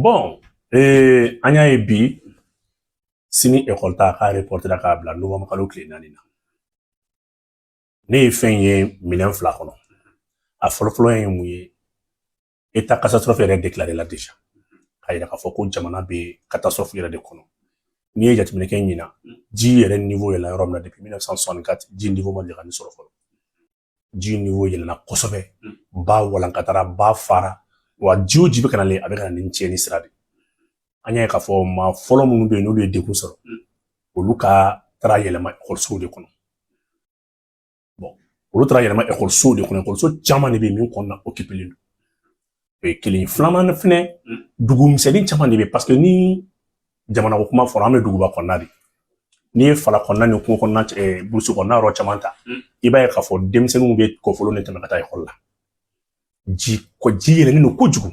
Bon, an y'a ye bi, sini école ta k'a reportera k'a bila novembre kalo tile 4 na. Ne ye fɛn ye minɛn fila kɔnɔ. A fɔlɔfɔlɔ ye mun ye? État catastrophe yɛrɛ déclaré la déjà, k'a yira k'a fɔ ko jamana bɛ catastrophe yɛrɛ de kɔnɔ. N'i ye jateminɛ kɛ ɲina, ji yɛrɛ niveau yɛlɛla yɔrɔ min na, depuis 1964 ji niveau ma deli ka nin sɔrɔ fɔlɔ. Ji niveau yɛlɛnna kosɛbɛ, ba walankatara, ba fara wa. Ji o ji bɛ ka nalen, a bɛ ka na ni tiɲɛni sira de. An y'a ye k'a fɔ maa fɔlɔ minnu bɛ yen, n'olu ye degun sɔrɔ, olu ka taara yɛlɛma ekɔlisow de kɔnɔ. Bon, olu taara yɛlɛma ekɔlisow de kɔnɔ. Ekɔliso caman de bɛ yen min kɔnɔna occupé don. O ye kelen ye. Filanan fɛnɛ, dugu misɛnnin caman de bɛ yen, parce que ni jamana ko kuma fɔra, an bɛ duguba kɔnɔna de. N'i ye fala kɔnɔna ni kungo kɔnɔna, burusi kɔnɔna yɔrɔ caman ta, i b'a ye k'a fɔ denmisɛnninw bɛ kɔfolo ni tɛmɛ ka taa ekɔli la. Ji kɔ, ji yɛlɛnnen don kojugu,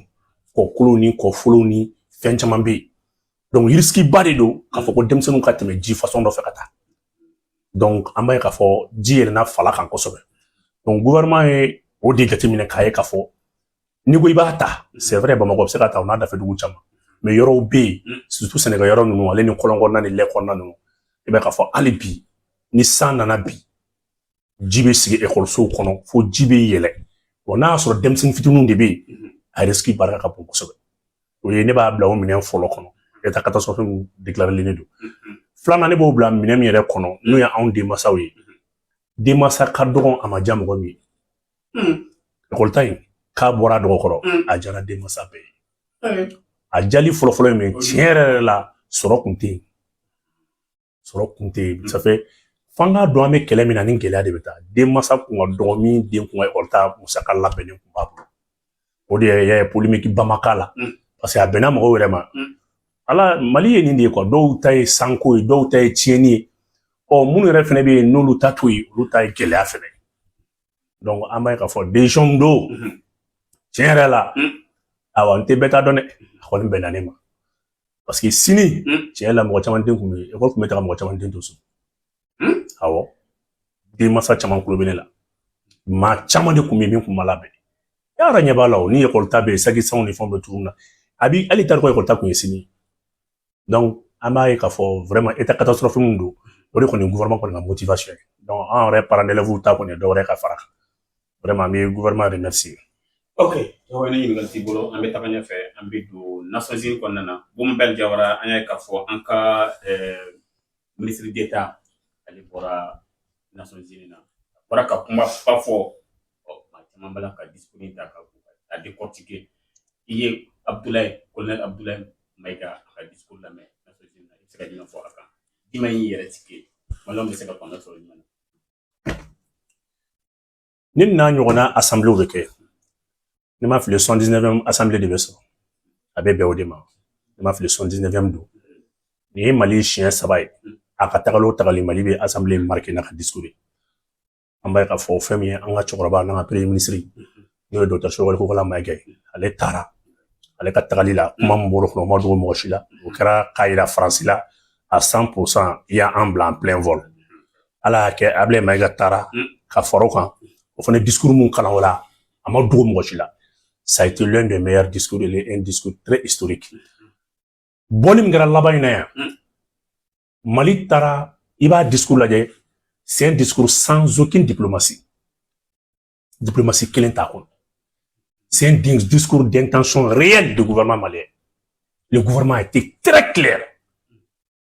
kɔkolow ni kɔfolow ni fɛn caman bɛ yen. Donc risque ba de don k'a fɔ ko denmisɛnninw ka tɛmɛ ji façon dɔ fɛ ka taa. Donc an b'a ye k'a fɔ ji yɛlɛnna fala kan kosɛbɛ. Donc gouvernement ye o de jateminɛ k'a ye k'a fɔ n'i ko i b'a ta, c'est vrai, Bamakɔ bɛ se ka ta, o n'a dafɛ dugu caman, mais yɔrɔw bɛ yen, surtout sɛnɛkɛ yɔrɔ ninnu, ale ni kɔlɔn kɔnɔna ni lɛ kɔnɔna ninnu, i b'a ye k'a fɔ hali bi, ni san nana bi, ji bɛ sigi ekɔlisow kɔnɔ fo ji bɛ yɛlɛ. Bon, n'a y'a sɔrɔ denmisɛnnin fitininw de bɛ yen, a risque barika ka bon kosɛbɛ. O ye ne b'a bila o minɛn fɔlɔ kɔnɔ, état catastrophe min déclaré don. Filanan, ne b'o bila minɛn min yɛrɛ kɔnɔ, n'o ye anw denmansaw ye. Denmansa ka dɔgɔn, a ma diya mɔgɔ min ye, ekɔli ta in k'a bɔra a dɔgɔkɔrɔ, a diyara denmansa bɛɛ ye. A jali fɔlɔfɔlɔ ye min ye, tiɲɛ yɛrɛ yɛrɛ la, sɔrɔ kun tɛ yen, sɔrɔ kun tɛ yen. Ça fait f'an k'a dɔn an bɛ kɛlɛ min na, ni gɛlɛya de bɛ taa. Denmansa kun ka dɔgɔ min den kun ka ekɔli ta musaka labɛnnen kun b'a bolo, o de ye polémique ba ma k'a la, parce que a bɛnna mɔgɔw yɛrɛ ma. Ala, Mali ye nin de ye quoi. Dɔw ta ye sanko ye, dɔw ta ye tiɲɛni ye. Ɔ, minnu yɛrɛ fɛnɛ bɛ yen, n'olu ta to yen, olu ta ye gɛlɛya fɛnɛ. Donc an b'a ye k'a fɔ décision don, tiɲɛ yɛrɛ la, awa, n tɛ bɛɛ ta dɔn dɛ, a kɔni bɛnna ne ma, parce que sini, tiɲɛ la, mɔgɔ caman den kun bɛ ekɔli kun bɛ taga, mɔgɔ caman den to so. Awɔ, denmansa caman kulo bɛ ne la, maa caman de kun bɛ yen min kun ma labɛn. Yàrá ɲɛ b'a la o, ni ekɔli ta bɛ yen, saki sanw ni fɛnw bɛ cogo min na, a bi hali tari ko ekɔli ta kun ye sini. Donc an b'a ye k'a fɔ vraiment état catastrophe min don, o de kɔni gouvernement kɔni ka motivation ye. Donc an yɛrɛ parents d'élèves ta kɔni ye dɔ wɛrɛ ka fara kan. Vraiment, an bɛ gouvernement remercier. Ok, Jawa, ni ɲininkali t'i bolo, an bɛ taga ɲɛfɛ, an bɛ don Nations Unies kɔnɔna na. Boumabel Jawara, an y'a ye k'a fɔ an ka ministre d'État, ale bɔra Nations Unies na, a bɔra ka kuma ba fɔ. Ɔ, maa caman b'a la ka discours ta ka a décortiquer. I ye Abdoulaye, colonel Abdoulaye Maïga, a ka discours lamɛn Nations Unies na, i bɛ se ka jumɛn fɔ a kan? Jumɛn y'i yɛrɛ tige? Maliyɛnw bɛ se ka faamuya sɔrɔ jumɛn na? Ni n'a ɲɔgɔnna assemblée bɛ kɛ, ne ma fili, 79e assemblée de bɛ sɔrɔ, a bɛ bɛn o de ma. Ne ma fili, 79e don. Nin ye Mali siɲɛ saba ye a ka tagali o tagali, Mali bɛ assemblée marqué n'a ka discours ye. An b'a ye k'a fɔ fɛn min ye, an ka cɛkɔrɔba n'an ka premier ministre, n'o ye docteur Choguel Kokalla Maïga ye, ale taara. Ale ka tagali la, kuma min bɔr'o kɔnɔ, o ma dogo mɔgɔ si la. O kɛra k'a yira Faransi la à 100%, i y'an bila en plein vol. Ala y'a kɛ, Ablaye Maïga taara ka fara o kan. O fana discours mun kalan o la, a ma dogo mɔgɔ si la, ça a été l'un des meilleurs discours et un discours très historique. Bɔli min kɛra laban in na yan, Mali taara, i b'a discours lajɛ, c'est un discours sans aucune diplomatie, diplomatie kelen t'a kɔnɔ. C'est un discours d'intention réelle du gouvernement malien. Le gouvernement a été très clair.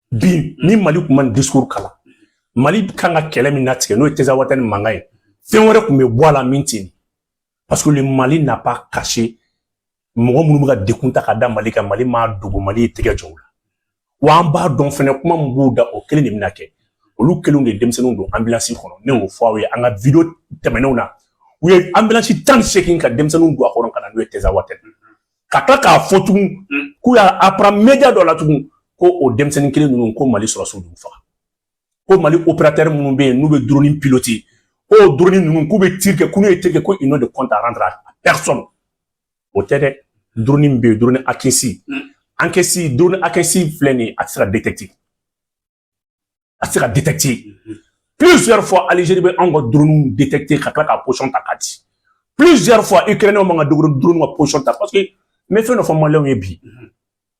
Bi ni Mali kun ma nin discours kalan, Mali kan ka kɛlɛ min natigɛ, n'o ye Tinzawatène ni mankan ye, fɛn wɛrɛ kun bɛ bɔ a la min tɛ nin, parce que le Mali n'a pas caché. Mɔgɔ minnu bɛ ka dekun ta ka da Mali kan, Mali m'a dogo, Mali ye tɛgɛ jɔ o la. Wa an b'a dɔn fɛnɛ, kuma min b'u da, o kelen de bɛna kɛ. Olu kelenw de ye denmisɛnninw don ambulance kɔnɔ. Ne y'o fɔ aw ye an ka vidéo tɛmɛnenw na. U ye ambulance 18 ka denmisɛnninw don a kɔnɔ ka na n'u ye Tinzawatène, ka tila k'a fɔ tugun k'u y'a apprend média dɔ la tugun ko o denmisɛnnin kelen ninnu, ko Mali sɔrɔsiw d'u faga, ko Mali opérateur minnu bɛ yen, n'u bɛ drone piloter, ko o drone ninnu, k'u bɛ tir kɛ, k'u ye tir kɛ, ko ils n'ont de compte à rendre à personne. O tɛ dɛ. Drone min bɛ yen, drone Akinci, Akinci, drone Akinci filɛ nin ye, a tɛ se ka détecter, a tɛ se ka détecter. Plusieurs fois, Algérie bɛ anw ka drone détecter ka tila ka position ta k'a di. Plusieurs fois, Ukrainiens b'an ka drone ka position ta, parce que n bɛ fɛn dɔ fɔ Maliyɛnw ye bi.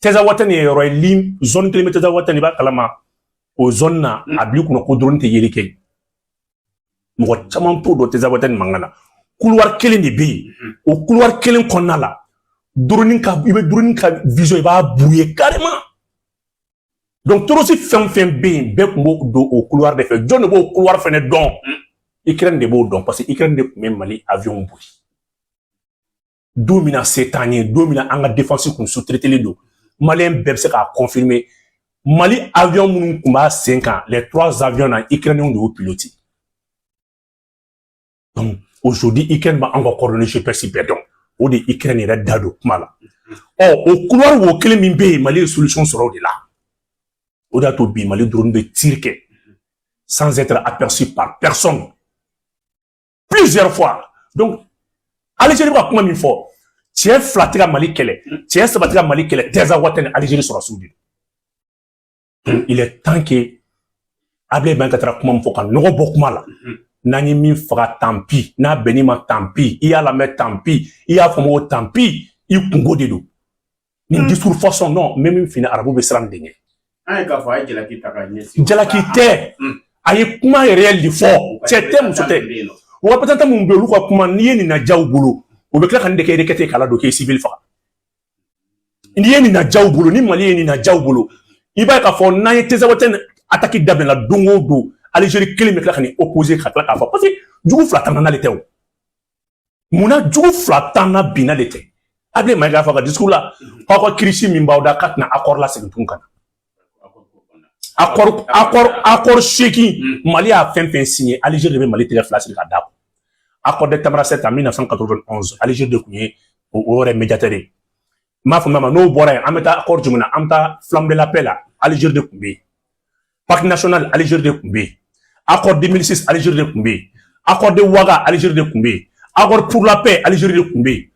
Tɛzawatɛni ye yɔrɔ ye, li zone kelen bɛ Tɛzawatɛni, i b'a kalama o zone na, a bil'i kunna ko drone tɛ yeli kɛ. Mɔgɔ caman t'o dɔn. Tɛzawatɛni mankan na, couloir kelen de bɛ yen. O couloir kelen kɔnɔna la, drone ka, i bɛ drone ka vision, i b'a brouiller carrément. Donc terroriste fɛn o fɛn bɛ yen, bɛɛ tun b'o don o couloir de fɛ. Jɔn de b'o couloir fɛnɛ dɔn? Ukraine de b'o dɔn, parce que Ukraine de tun bɛ Mali avion boli. Don min na se t'an ye, don min na an ka défense kun sous-traité don, Malien bɛɛ bɛ se k'a confirmer, Mali avion minnu tun b'a sen kan, les trois avions na, Ukrainiens de y'o piloté. Donc aujourd'hui, Ukraine b'an ka coordonnées GPS bɛɛ dɔn. O de Ukraine yɛrɛ da don kuma la. Ɔ, o couloir wo kelen min bɛ yen, Mali ye solution sɔrɔ o de la. O de y'a to bi Mali drone bɛ tir kɛ sans être aperçu par personne plusieurs fois. Donc Algérie bɛ ka kuma min fɔ, cɛ fila tɛ ka Mali kɛlɛ, cɛ saba tɛ ka Mali kɛlɛ, Tɛza Watɛ ni Algérie sɔrɔsiw de don. Il est temps que Ablaye Maïga taara kuma min fɔ, ka nɔgɔ bɔ kuma la. N'an ye min faga, tant pis. N'a bɛnn'i ma, tant pis. I y'a lamɛn, tant pis. I y'a faamu o, tant pis. I kungo de don nin discours façon. Non, n bɛ min f'i ɲɛna, arabu bɛ siran nin de ɲɛ. An ye k'a fɔ a ye jalaki ta ka ɲɛsin. Jalaki tɛ, a ye kuma yɛrɛ de fɔ. Cɛ tɛ, muso tɛ, o représentant mun bɛ yen, olu ka kuma, n'i ye nin na u bolo, u bɛ tila ka nin de kɛ requête k'a la don k'e civil faga. N'i ye nin na u bolo, ni Mali ye nin na u bolo, i b'a ye k'a fɔ n'an ye Tɛzawatɛn attaque daminɛ don o don, Algérie kelen bɛ tila ka nin opposer, ka tila k'a fɔ, parce que jugu fila tan n'ale tɛ. O munna jugu fila tan na bi n'ale tɛ? Ablaye Maïga y'a fɔ a ka discours la k'aw ka kirisi min b'aw da, k'a tɛna accord la segin tuguni ka na accord 8. Mali y'a fɛn fɛn signé, Algérie de bɛ Mali tɛgɛ fila siri ka d'a kun. Accord de Tamanrasset en 1991, Algérie de tun ye o yɛrɛ médiateur ye. N m'a fɔ ma, n'o bɔra yen, an bɛ taa accord jumɛn na? An bɛ taa flamme de la paix la, Algérie de tun bɛ yen. Pacte national, Algérie de tun bɛ yen. Accord 2006, Algérie de tun bɛ yen. Accord de Ouaga, Algérie de tun bɛ yen. Accord pour la paix, Algérie de tun bɛ yen.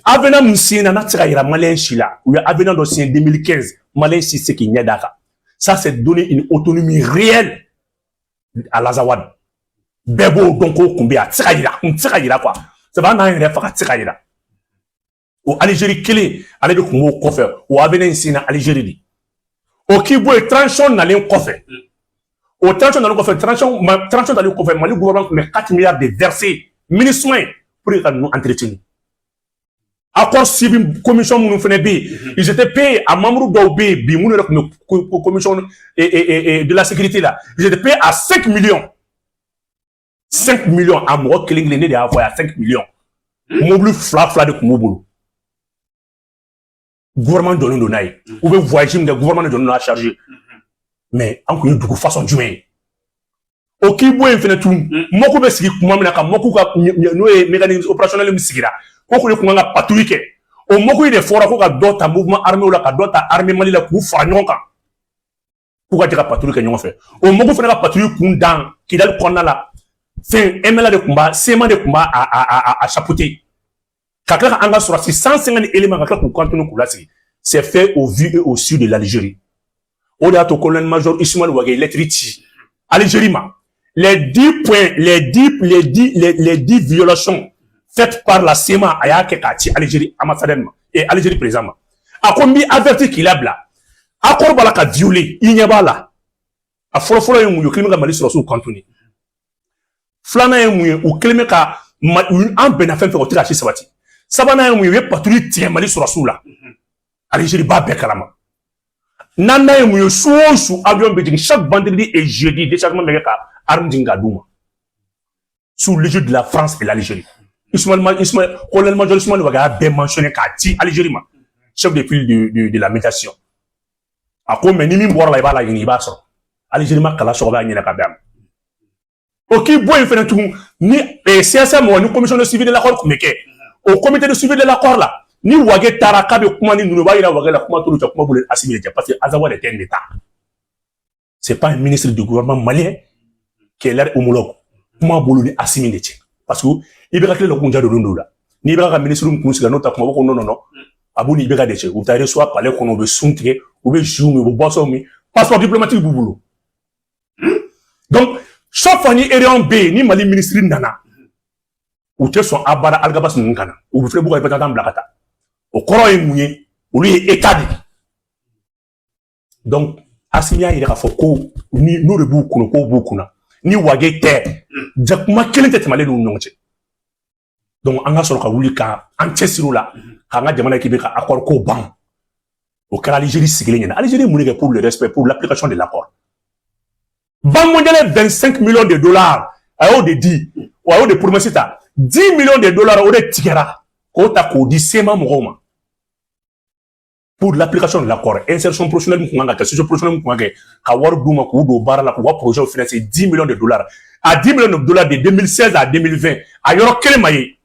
Avenant min signé na, n'a tɛ se ka yira Malien si la, u ye avenant dɔ signé 2015, Malien si tɛ se k'i ɲɛ d'a kan. Ça, c'est donner une autonomie réelle à l'Azawad. Bɛɛ b'o dɔn k'o kun bɛ yen, a tɛ se ka yira, a kun tɛ se ka yira quoi. Sabu an n'an yɛrɛ faga, a tɛ se ka yira. O Algérie kelen, ale de tun b'o kɔfɛ. O avenant in signé Algérie de. O k'i bɔ yen, transition nalen kɔfɛ, o transition nalen kɔfɛ, transition nalen kɔfɛ, Mali gouvernement tun bɛ 4 milliards de versé MINUSMA ye pour que ka ninnu entretenir. Accord suivi commission minnu fana bɛ yen, ils étaient payés. A membre dɔw bɛ yen bi, minnu yɛrɛ tun bɛ commission de la sécurité la, ils étaient payés à 5 millions, 5 millions a mɔgɔ kelen kelen. Ne de y'a fɔ, à 5 millions. Mobili fila fila de tun b'u bolo, gouvernement jɔlen don n'a ye. U bɛ voyage min kɛ, gouvernement de jɔlen don n'a chargé. Mais an kun ye dugu façon jumɛn ye? O k'i bɔ yen fɛnɛ tun, MOC bɛ sigi kuma min na, ka MOC ka, n'o ye mécanisme opérationnel min sigira, ko de kun kan ka patrouille kɛ, o MOC de fɔra ko ka dɔ ta mouvement armé la, ka dɔ ta armée Mali la, k'u fara ɲɔgɔn kan, k'u ka jɛ ka patrouille kɛ ɲɔgɔn fɛ. O MOC fana ka patrouille kun dan Kidali kɔnɔna la, fɛn MNLA de kun b'a, CMA de kun b'a a chapeauter, ka tila ka an ka sɔrɔsi 150 éléments, ka tila k'u cantonner, k'u lasigi. C'est fait au vu et au su de l'Algérie. O de y'a to colonel major Ismaël Wagué lettre ci Algérie ma, les 10 points, les 10 violations faites par la CMA, a y'a kɛ k'a ci Algérie ambassadeur ma et Algérie président ma. A ko n b'i averti k'i labila, accord b'a la ka violer, i ɲɛ b'a la. A fɔlɔ-fɔlɔ ye mun ye? U kɛlen bɛ ka Mali sɔrɔsiw cantonner. Filanan ye mun ye? U kɛlen bɛ ka an bɛnna fɛn fɛn, o tɛ ka si sabati. Sabanan ye mun ye? U ye patrouille tigɛ Mali sɔrɔsiw la, Algérie b'a bɛɛ kalama. Naaninan ye mun ye? Su o su, avion bɛ jigin chaque vendredi et jeudi, déchargement bɛ kɛ ka arme jigin ka d'u ma, sous l'égide de la France et l'Algérie. Ismaël Ismaël colonel major Ismaël Wagué y'a bɛɛ mentionné k'a ci Algérie ma, chef de file de la médiation. A ko mais ni min bɔra la, i b'a laɲini, i b'a sɔrɔ. Algérie ma kala sɔgɔbɛ a ɲɛna ka bɛn a ma. O k'i bɔ yen fɛnɛ tugun, ni CSA mɔgɔ ni commission de suivi de l'accord tun bɛ kɛ, o comité de suivi de l'accord la, ni Wagué taara k'a bɛ kuma ni ninnu, o b'a yira Wagué la, kuma t'olu cɛ, kuma bolo Assimi de cɛ, parce que Azawad est un État, c'est pas un ministre du gouvernement malien qui est leur homologue. Kuma bolo ni Assimi de cɛ, parce que i bɛ ka tile la kun ja don dɔw la, n'i bɛ ka ministre kun sigi n'o ta kuma ko non, non, non, a b'u ni IBK de cɛ. U bɛ taa reçoit palais kɔnɔ, u bɛ sun tigɛ, u bɛ jus min, u bɛ boisson min, passeport diplomatique b'u bolo. Donc chaque fois ni réunion bɛ yen, ni Mali ministre nana, u tɛ sɔn abada Alghabass ninnu ka na. U bɛ filɛ, b'u ka représentant bila ka taa. O kɔrɔ ye mun ye? Olu ye État de ye. Donc Assimi y'a yira k'a fɔ ko ni n'o de b'u kunna, k'o b'u kunna, ni Wagué tɛ, jakuma kelen tɛ tɛmɛ ale n'u ɲɔgɔn cɛ. Donc an ka sɔrɔ ka wuli ka an cɛsiri o la, k'an ka jamana équipe ka accord ko ban. O kɛra Algérie sigilen ɲɛna. Algérie mun de kɛ pour le respect, pour l'application de l'accord? Banque mondiale, 25 millions de dollars a y'o de di wa, a y'o de promesse ta. 10 millions de dollars, o de tigɛra k'o ta k'o di CMA mɔgɔw ma pour l'application de l'accord. Insertion professionnelle min kun kan ka kɛ, socio professionnelle min kun kan ka kɛ, ka wari d'u ma k'u don baara la, k'u ka projet financer, 10 millions de dollars. A 10 millions de dollars de 2016 à 2020, a yɔrɔ kelen ma ye.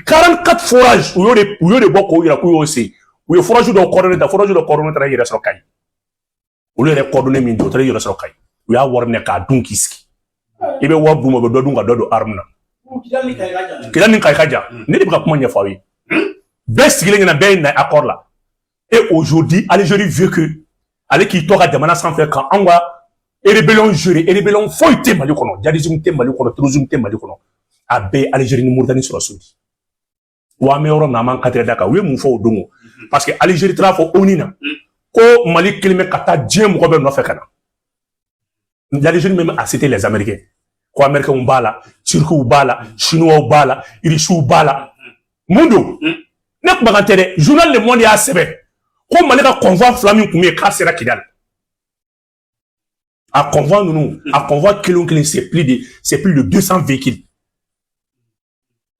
44 forages, u y'o de bɔ k'o yira k'u y'o sen. U ye forage dɔw coordonné ta, forage dɔw coordonné taara i yɛrɛ sɔrɔ Kayi. Olu yɛrɛ coordonné min don, o taara i yɛrɛ sɔrɔ Kayi. U y'a wari minɛ k'a dun k'i sigi. I bɛ wari d'u ma, u bɛ dɔ dun ka dɔ don arme na. Kidali ni Kayi ka jan. Ne de bɛ ka kuma ɲɛfɔ aw ye. Bɛɛ sigilen ɲɛna, bɛɛ ye na accord la. Et aujourd'hui, Algérie veut que ale k'i tɔ ka jamana sanfɛ ka anw ka rébellion gérer. Rébellion foyi tɛ Mali kɔnɔ, djihadisme tɛ Mali kɔnɔ, terrorisme tɛ Mali kɔnɔ. A bɛɛ ye Algérie ni Mauritanie sɔrɔsiw de. Wa an bɛ yɔrɔ min na, an b'an kantigɛ da kan. U ye mun fɔ o don o? Parce que Algérie taara fɔ ONU na ko Mali kelen bɛ ka taa diɲɛ mɔgɔ bɛɛ nɔfɛ ka na. L'Algérie même a cité les Américains, ko Américains b'a la, Turcs b'a la, Chinois b'a la, Russes b'a la. Mun don? Ne kumakan tɛ dɛ. Journal Le Monde y'a sɛbɛn ko Mali ka convoi fila min tun bɛ yen, k'a sera Kidali. A convoi ninnu, a convoi kelen o kelen, c'est plus de 200 véhicules.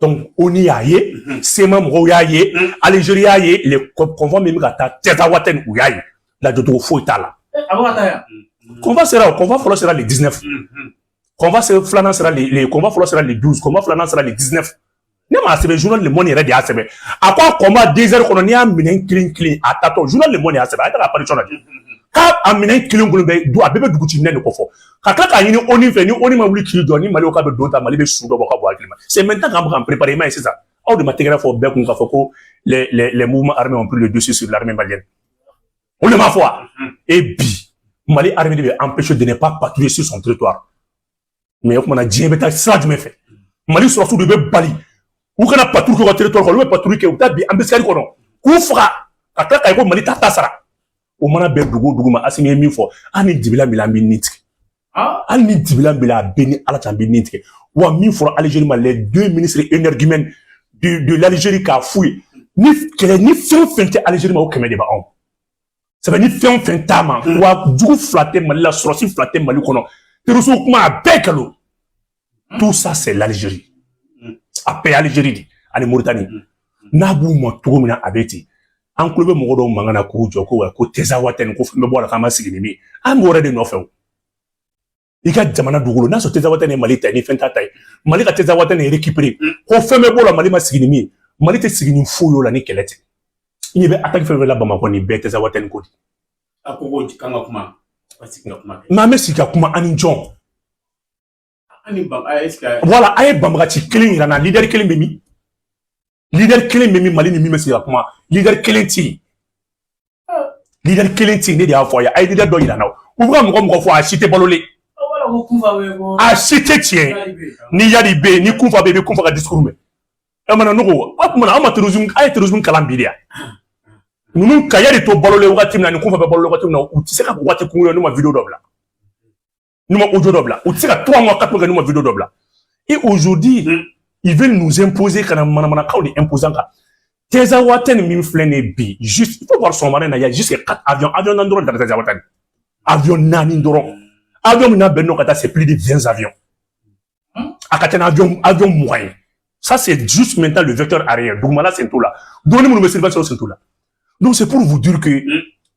Donc ONU y'a ye, CMA mɔgɔw y'a ye, Algérie y'a ye, les convois min bɛ ka taa Tinzaouatène, u y'a ye. Lajɔcogo foyi t'a la. A bɛ ka taa yan. Convoi sera, o convoi fɔlɔ sera le 19, convoi filanan sera le convoi fɔlɔ sera le 12, convoi filanan sera le 19. Ne m'a sɛbɛn, journal Le Monde yɛrɛ de y'a sɛbɛn. A ko a convoi désert kɔnɔ, n'i y'a minɛn kelen kelen a tatɔ, journal Le Monde y'a sɛbɛn, a ye taga apparition lajɛ, k'a a minɛn kelen kelen bɛ du, a bɛɛ bɛ dugu ci minɛn de kɔfɔ, ka tila k'a ɲini ONU fɛ. Ni ONU ma wuli k'i jɔ, ni Mali k'a bɛ don ta, Mali bɛ su dɔ bɔ ka bɔ hakili ma. C'est maintenant k'an bɛ k'an préparer. I m'a ye sisan, aw de ma tɛgɛrɛ fɔ bɛɛ kun k'a fɔ ko les mouvements armés ont pris le dessus sur l'armée malienne. O de m'a fɔ wa? Et bi, Mali armée de bɛ empêcher de ne pas patrouiller sur son territoire. Mais o kumana, diɲɛ bɛ taa sira jumɛn fɛ? Mali sɔrɔsiw de bɛ bali u kana patrouille kɛ u ka territoire kɔnɔ. Olu bɛ patrouille kɛ, u bɛ taa bin embuscade kɔnɔ k'u faga, ka tila k'a ye ko Mali t'a ta sara. O mana bɛn dugu o dugu ma, Assimi ye min fɔ, hali ni dibila min la, an bɛ nin tigɛ. Hali ni dibila min la, a bɛɛ ni Ala cɛ, an bɛ nin tigɛ. Wa min fɔra Algérie ma, les deux ministres énergumènes de l'Algérie, k'a f'u ye, ni kɛlɛ ni fɛn o fɛn tɛ Algérie ma, o kɛmɛ de b'anw sɛbɛn. Ni fɛn o fɛn t'a ma, wa jugu fila tɛ Mali la, sɔrɔsi fila tɛ Mali kɔnɔ, terrorisme kuma, a bɛɛ nkalon. Tout ça, c'est l'Algérie. A bɛɛ ye Algérie de ani Mauritanie. N'a b'u ma cogo min na, a bɛ ten. An tulo bɛ mɔgɔ dɔw mankan na k'u jɔ ko wa ko Tinzaouatène, ko fɛn bɛ bɔ a la, k'an ma sigi ni min ye. An b'o yɛrɛ de nɔfɛ. O i ka jamana dugukolo, n'a sɔrɔ Tinzaouatène ye Mali ta ye, ni fɛn t'a ta ye, Mali ka Tinzaouatène récupéré, ko fɛn bɛ bɔ o la, Mali ma sigi ni min ye. Mali tɛ sigi ni foyi o la ni kɛlɛ tɛ. I ɲɛ bɛ attaque fɛn fɛn la Bamakɔ, nin bɛɛ Tinzaouatène ko de. A ko k'an ka kuma, ka sigi ka kuma kɛ. N'an bɛ sigi ka kuma, an ni jɔn? An ni ban est ce que Voilà, a ye banbagaci kelen yira n na. Leader kelen bɛ min? Leader kelen bɛ min Mali ni min bɛ sigi ka kuma? Leader kelen tɛ yen, leader kelen tɛ yen. Ne de y'a fɔ a ye, a ye leader dɔ yira n na. U bɛ ka mɔgɔ mɔgɔ fɔ, a si tɛ balolen. Wala ko kunfa bɛ ko. A si tɛ tiɲɛ. Ni Iyad bɛ yen, ni Kunfa bɛ yen, i bɛ Kunfa ka discours mɛn. E mana ne ko o tuma na, aw ma terrorisme, a ye terrorisme kalan bi de yan. Ninnu ka Iyad to balolen wagati min na, ni Kunfa bɛ balolen wagati min na, u tɛ se ka waati kunkurunin n'u ma vidéo dɔ bila, n'u ma audio dɔ bila. U tɛ se ka 3 mois, 4 mois kɛ n'u ma vidéo dɔ bila. Et aujourd'hui, ils veulent nous imposer, ka na manamanakanw de imposer an kan. Tinzaouatène min filɛ nin ye bi, juste il faut voir, sɔgɔmada in na, il y a juste quatre avions, avion naani dɔrɔn de taara Tinzaouatène, avion naani dɔrɔn. Avion min n'a bɛn n'o ka taa, c'est plus de 20 avions. A ka ca ni avion 20 ye. Ça, c'est juste maintenant le vecteur arrière. Dugumala sen t'o la, drone minnu bɛ surveillance, sen t'o la. Donc c'est pour vous dire que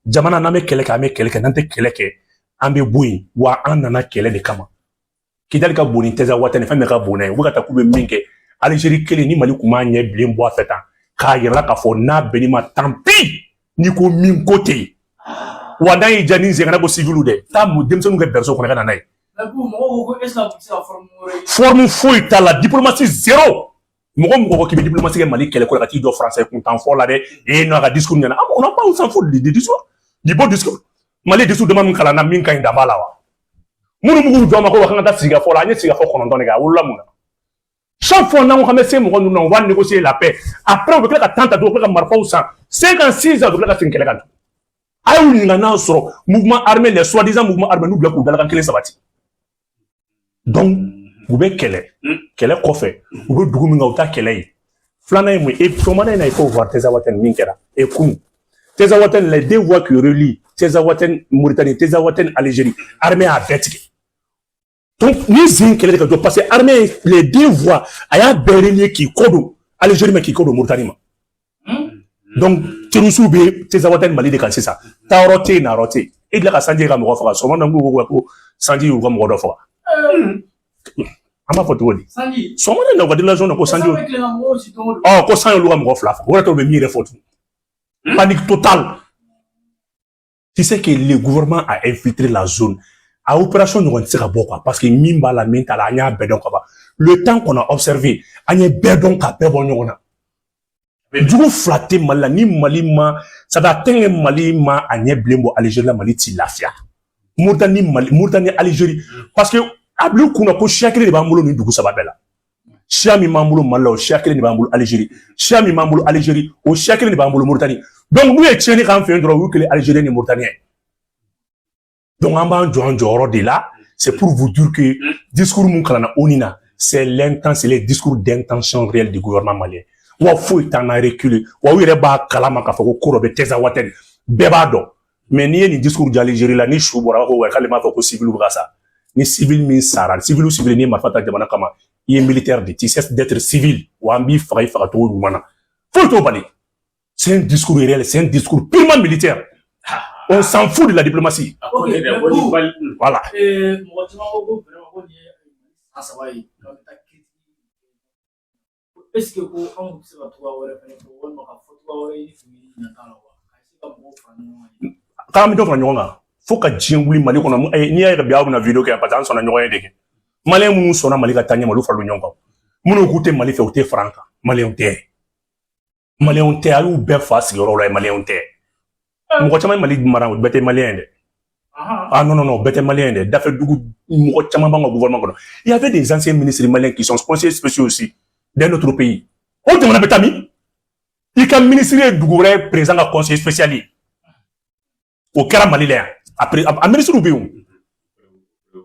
jamana, n'an bɛ kɛlɛ kɛ, an bɛ kɛlɛ kɛ. N'an tɛ kɛlɛ kɛ, an bɛ bɔ yen. Wa an nana kɛlɛ de kama. Kidali ka bon ni Tinzaouatène, fɛn bɛɛ ka bon n'a ye. U bɛ ka taa k'u bɛ min kɛ, Algérie kelen ni Mali kun b'a ɲɛ bilen bɔ a fɛ tan, k'a yira k'a fɔ n'a bɛnn'i ma, tant pis. N'i ko min ko tɛ yen, wa n'a y'i diya ni sen kana ko civil dɛ, taa mun denmisɛnninw kɛ berceau kɔnɔ ka na n'a ye. Forme foyi t'a la, diplomatie zéro. Mɔgɔ mɔgɔ ko k'i bɛ diplomatie kɛ Mali kɛlɛ ko la, ka t'i jɔ français kuntan fɔ la dɛ. Eh non, a ka discours ɲɛna, on n'a pas, on s'en fout du discours, du beau discours. Mali discours dama min kalan na, min ka ɲi, dan b'a la wa. Minnu b'u jɔ ma ko wa k'an ka taa sigikafɔ la, an ye sigikafɔ 9 de kɛ, a wolola mun na? Chaque fois n'an ko k'an bɛ se mɔgɔ ninnu na, on va négocier la paix, après u bɛ tila ka temps ta tugun, u bɛ tila ka marifaw san. 5 ans, 6 ans, u bɛ tila ka segin kɛlɛ kan tugun. A y'u ɲininka n'a sɔrɔ mouvement armé, les soi-disant mouvement armé, n'u bila k'u dalakan kelen sabati. Donc u bɛ kɛlɛ, kɛlɛ kɔfɛ u bɛ dugu min kan, u ta kɛlɛ ye. Filanan ye mun ye? Et sɔgɔmada in na, il faut voir Tinzaouaten min kɛra et kunun Tinzaouaten, les deux voies qui relient Tinzaouaten Mauritanie, Tinzaouaten Algérie, armée y'a bɛɛ tigɛ. Donc ni zen kɛlɛ de ka jɔ, parce que armée, les deux voies, a y'a bɛɛ relier k'i kɔ don Algérie ma, k'i kɔ don Mauritanie ma. Donc terroristes bɛ Tinzaouaten Mali de kan sisan. Taayɔrɔ tɛ yen, nayɔrɔ tɛ yen. E tila ka Sanji ka mɔgɔ faga sɔgɔma na, ko ko Sanji y'u ka mɔgɔ dɔ faga. An b'a fɔ cogo di? Sanji. Sɔgɔmada in na, u ka déclaration na ko Sanji San bɛ tilen ka mɔgɔw ci don o don. Ɔ, ko san y'olu ka mɔgɔ fila faga. O yɛrɛ tɔw bɛ min yɛrɛ fɔ tun, panique totale. Tu sais que le gouvernement a infiltré la zone. A opération ɲɔgɔn tɛ se ka bɔ quoi, parce que min b'a la, min t'a la, an y'a bɛɛ dɔn ka ban. Le temps qu'on a observé, an ye bɛɛ dɔn ka bɛɛ bɔ ɲɔgɔn na. Jugu fila tɛ Mali la. Ni Mali ma ça tant que Mali ma a ɲɛ bilen bɔ Algérie la, Mali t'i lafiya. Mauritanie, Mali, Mauritanie, Algérie, parce que a bil'u kunna ko siya kelen de b'an bolo nin dugu saba bɛɛ la. Siya min b'an bolo Mali la, o siya kelen de b'an bolo Algérie. Siya min b'an bolo Algérie, o siya kelen de b'an bolo Mauritanie. Donc n'u ye tiɲɛni k'an fɛ yen dɔrɔn, u y'u kelen Algérie ni Mauritanien. Donc an b'an jɔ an jɔyɔrɔ de la. C'est pour vous dire que discours mun kalanna ONU na, c'est l'intention, c'est les discours d'intention réelle du gouvernement malien. Wa foyi t'an na reculer. Wa u yɛrɛ b'a kalama k'a fɔ ko ko dɔ bɛ Tinzaouaten, bɛɛ b'a dɔn. Mais n'i ye nin discours di Algérie la, ni su bɔra, a b'a fɔ wa k'ale m'a fɔ ko civil bɛ ka sa. Ni civil min sara, civil o civil, n'i ye marifa ta jamana kama, i ye militaire de, tu cesses d'être civil. Wa an b'i faga, i faga cogo ɲuman na, foyi t'o bali. C'est un discours réel, c'est un discours purement militaire. On s'en fout de la diplomatie. A ko Ok, ne dɛ, ko mais ni bali. Voilà. Mɔgɔ caman ko ko vraiment ko nin ye san 3 ye k'an bɛ taa critique. Est ce que ko anw tɛ se ka cogoya wɛrɛ fɛnɛ fɔ, walima ka fɔ cogoya wɛrɛ ɲini fini ɲɛta la wa, ka se ka mɔgɔw fara ɲɔgɔn kan? K'an bɛ dɔ fara ɲɔgɔn kan fo ka diɲɛ wuli Mali kɔnɔ. N'i y'a ye bi aw bɛna vidéo kɛ, parce que an sɔnna ɲɔgɔn ye de kɛ. Maliyɛn minnu sɔnna Mali ka taa ɲɛ ma, olu farala ɲɔgɔn kan. Minnu k'u tɛ Mali fɛ, u tɛ fara an kan. Maliyɛnw tɛ, maliyɛnw tɛ. A y'u bɛɛ fa sigiyɔrɔ la ye, maliyɛnw tɛ. Mɔgɔ caman ye Mali mara, o bɛɛ tɛ maliyɛn ye dɛ. Ah non, non, non, bɛɛ tɛ maliyɛn ye dɛ. Dafɛ dugu mɔgɔ caman b'an ka gouvernement kɔnɔ. Il y avait des anciens ministres maliens qui sont conseillers spéciaux aussi dans notre pays. O jamana bɛ taa min? I ka ministre ye dugu wɛrɛ président ka conseiller spécial ye, o kɛra Mali la yan. A ministre bɛ yen o,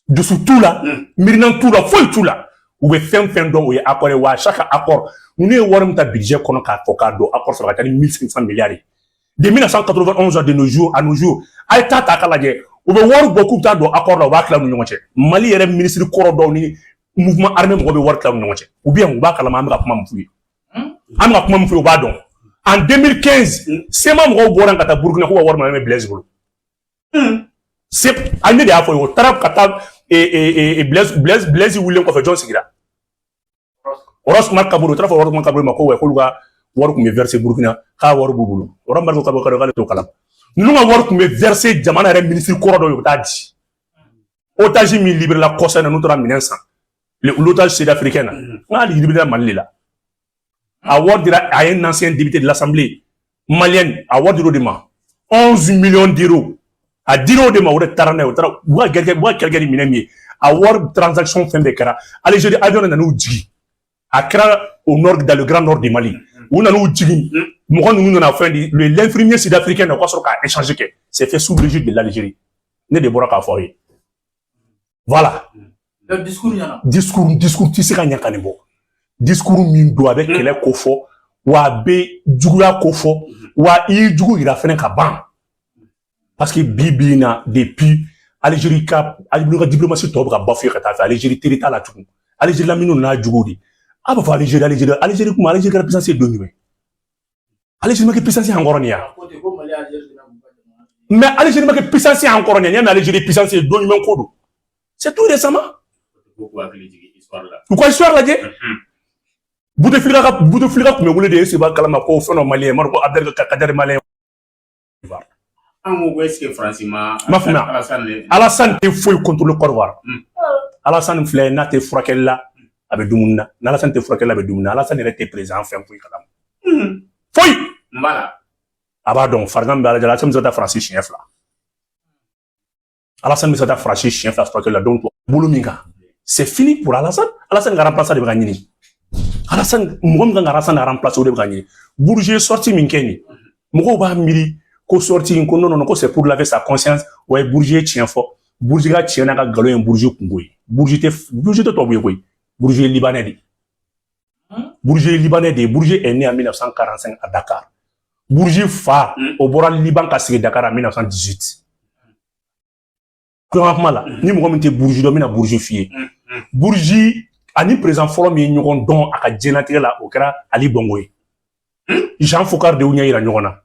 dusu t'u la, miirinan t'u la, foyi t'u la. U bɛ fɛn fɛn dɔn, o ye accord ye. Wa chaque accord, ninnu ye wari min ta budget kɔnɔ k'a fɔ k'a don accord sɔrɔ ka taa ni 1500 milliards ye de 1991 de nos jours à nos jours, a ye taa ta k'a lajɛ. U bɛ wari bɔ k'u bɛ taa don accord la, u b'a tila u ni ɲɔgɔn cɛ. Mali yɛrɛ ministre kɔrɔ dɔw ni mouvement armé mɔgɔw bɛ wari tila u ni ɲɔgɔn cɛ. Ou bien u b'a kalama, an bɛ ka kuma min f'u ye, an bɛ ka kuma min f'u ye, u b'a dɔn. En 2015, CMA mɔgɔw bɔra ka taa Burukina k'u ka wari minɛ Blaise bolo. An ne de y'a fɔ ye. O taara ka taa Blaise wulilen kɔfɛ, jɔn sigira? Roch Marc Kabore. O taara fɔ Roch Marc Kabore ma ko wa k'olu ka wari tun bɛ verser Burukina, k'a wari b'u bolo. Roch Marc Kabore k'ale t'o kalama. Ninnu ka wari tun bɛ verser jamana yɛrɛ ministre kɔrɔ dɔw ye, u bɛ taa di. Otage min libéré la kɔsɛ na, n'u taara minɛn san, l'otage sud-africain na, n k'ale libéré Mali de la. A wari dira à un ancien député de l'Assemblée malienne. A wari dir'o de ma, 11 millions d'euros, a dir'o de ma. O de taara n'a ye. O taara u ka kɛlɛ, u ka kɛlɛ ni minɛn min ye, a wari transaction fɛn bɛɛ kɛra Algérie. Avion de nan'u jigin. A kɛra au nord, dans le grand nord du Mali. U nan'u jigin, mɔgɔ ninnu nana fɛn di l'infirmier sud-africain na, o ka sɔrɔ k'a échanger kɛ. C'est fait sous l'égide de l'Algérie. Ne de bɔra k'a fɔ aw ye, voilà. Donc discours ɲɛna. Discours tɛ se ka ɲɛ ka nin bɔ. Discours min don, a bɛ kɛlɛ ko fɔ, wa a bɛ juguya ko fɔ, wa i y'i jugu yira fɛnɛ ka ban. Parce que bi bi in na, depuis Algérie ka, Algérie ka diplomatie tɔ bɛ ka bafouer ka taa fɛ. Algérie teri t'a la tugun. Algérie la minnu n'a juguw de a b'a fɔ Algérie, Algérie, Algérie kuma. Algérie kɛra puissance ye don jumɛn? Algérie ma kɛ puissance ye an kɔrɔ nin ya. A ko ten ko Mali ye Algérie dɛmɛ k'u ka jamana. Mais Algérie ma kɛ puissance ye an kɔrɔ nin ya. N'i y'a mɛn Algérie puissance ye don jumɛn ko don? C'est tout récemment. Ko k'u hakili jigin histoire la. U ka histoire lajɛ. Bouteflika ka, Bouteflika tun bɛ wele de, ese b'a kalama ko fɛn dɔ malien m'a ko Abdel Kader malien. An ko est ce que Faransi ma Ma faamuya. Alassane le Alassane tɛ foyi contrôler Côte d'Ivoire. Alassane filɛ, n'a tɛ furakɛli la, a bɛ dumuni na. N'Alassane tɛ furakɛli la, a bɛ dumuni na. Alassane yɛrɛ tɛ président fɛn foyi kalama. Foyi. N b'a la. A b'a dɔn farigan bɛ Ala. Alassane bɛ se ka taa Faransi siɲɛ fila. Alassane bɛ se ka taa Faransi siɲɛ fila furakɛli la. Donc bolo min kan, c'est fini pour Alassane. Alassane ka remplaçant de bɛ ka ɲini. Alassane, mɔgɔ min kan ka Alassane remplacer, o de bɛ ka ɲini. Bourgi sortie min kɛ nin, mɔgɔw b'a miiri. Ko sortie in ko non, non, ko c'est pour laver sa conscience. Wa Bourgi ye tiɲɛ fɔ. Bourgi ka tiɲɛ n'a ka nkalon ye Bourgi kungo ye. Bourgi tɛ tubabu ye koyi. Bourgi ye libanais de ye. Bourgi ye libanais de ye. Bourgi est né en 1945 à Dakar. Bourgi fa, o bɔra Liban ka sigi Dakar en 1918. Kulonkɛ kuma la, ni mɔgɔ min tɛ Bourgi dɔn, n bɛna Bourgi f'i ye. Bourgi ani président fɔlɔ min ye ɲɔgɔn dɔn a ka diɲɛlatigɛ la, o kɛra Ali Bongo ye. Jean Foccart de y'u ɲɛ yira ɲɔgɔn na.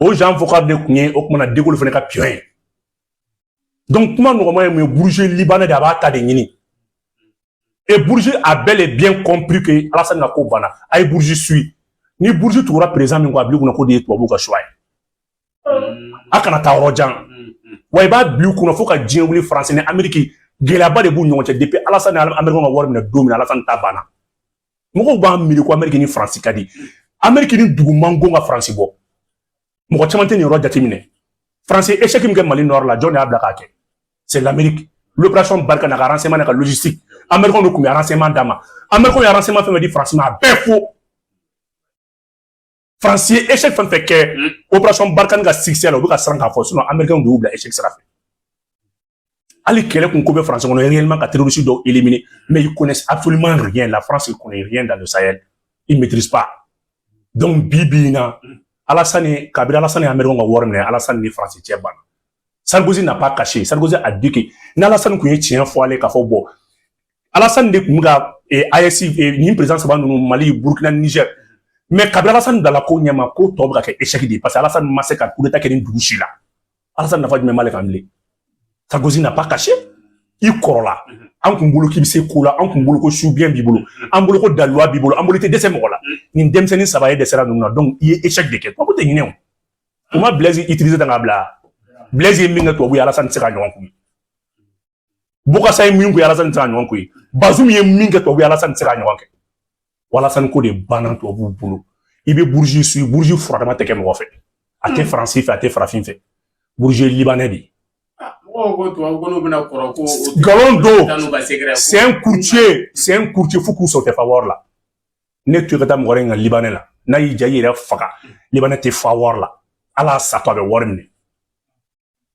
O Jean Foccart de tun ye o kumana De Gaulle fana ka pion ye. Donc kuma nɔgɔman ye mun ye? Bourgi libanais de, a b'a ta de ɲini. Et Bourgi a bel et bien compris que Alassane ka ko banna. A ye Bourgi suit. Ni Bourgi tugura président min kɔ, a bil'i kunna k'o de ye tubabuw ka choix ye. A kana taa yɔrɔ jan. Wa i b'a bila i kunna fo ka diɲɛ wuli, France ni Amérique, gɛlɛyaba de b'u ɲɔgɔn cɛ depuis Alassane ni Amérique ka wari minɛ don min na, Alassane ta banna. Mɔgɔw b'a miiri ko Amérique ni France ka di. Amérique ni dugu man go ka France bɔ. Mɔgɔ caman tɛ nin yɔrɔ jateminɛ. France ye échec min kɛ Mali nord la, jɔn de y'a bila k'a kɛ? C'est l'Amérique. L'opération Barkhane n'a ka renseignement, n'a ka logistique. Américains de tun bɛ renseignement d'a ma. Américains ye renseignement fɛn fɛn di France ma, a bɛɛ fo. France ye échec fɛn fɛn kɛ opération Barkhane ka succès la, u bɛ ka siran k'a fɔ, sinon Américains de y'u bila échec sira fɛ. Hali kɛlɛ kun ko bɛ France kɔnɔ réellement ka terroriste dɔw éliminer, mais ils connaissent absolument rien. La France ne connaît rien dans le Sahel. Ils maîtrisent pas. Donc bi bi in na, Alassane, kabini Alassane ye Américains ka wari minɛ, Alassane ni France cɛ banna. Sarkozy n'a pas caché. Sarkozy a dit que ni Alassane kun ye tiɲɛ fɔ ale k'a fɔ bon, Alassane de kun bɛ ka AES nin président saba ninnu, Mali, Burkina, Niger. Mais kabini Alassane bilala ko ɲɛma, ko tɔ bɛ ka kɛ échec de ye, parce que Alassane ma se ka coup d'état kɛ nin dugu si la. Alassane nafa jumɛn b'ale kan bilen? Sarkozy n'a pas caché. I kɔrɔla. An kun bolo k'i bɛ se ko la, an kun bolo ko su bien b'i bolo, an bolo ko daluwa b'i bolo, an bolo i tɛ dɛsɛ mɔgɔ la. Nin denmisɛnnin saba ye dɛsɛra ninnu na, donc i ye échec de kɛ. Tubabu tɛ ɲinɛ o. U ma Blaise utiliser tan k'a bila. Blaise ye min kɛ tubabu ye, Alassane tɛ se ka ɲɔgɔn k'u ye. Bokassa ye min k'u ye, Alassane tɛ se ka ɲɔgɔn k'u ye. Bazoum ye min kɛ tubabu ye, Alassane tɛ se ka ɲɔgɔn kɛ. Alassane ko de banna tubabuw bolo. I bɛ Bourgi suit, Bourgi furadama tɛ kɛ mɔgɔ fɛ. A tɛ Faransi fɛ, a tɛ farafin fɛ. Bourgi ye libanais de ye. Mɔgɔw ko tubabu ko n'u bɛna kɔrɔ ko Nkalon don. Taa n'u ka secret. C'est un courtier, c'est un courtier fo k'u sɔrɔ tɛ fa wari la. Ne to i ka taa mɔgɔ wɛrɛ ɲininka libanais la. N'a y'i ja i yɛrɛ faga, libanais tɛ fa wari la. Ala satɔ a bɛ wari minɛ.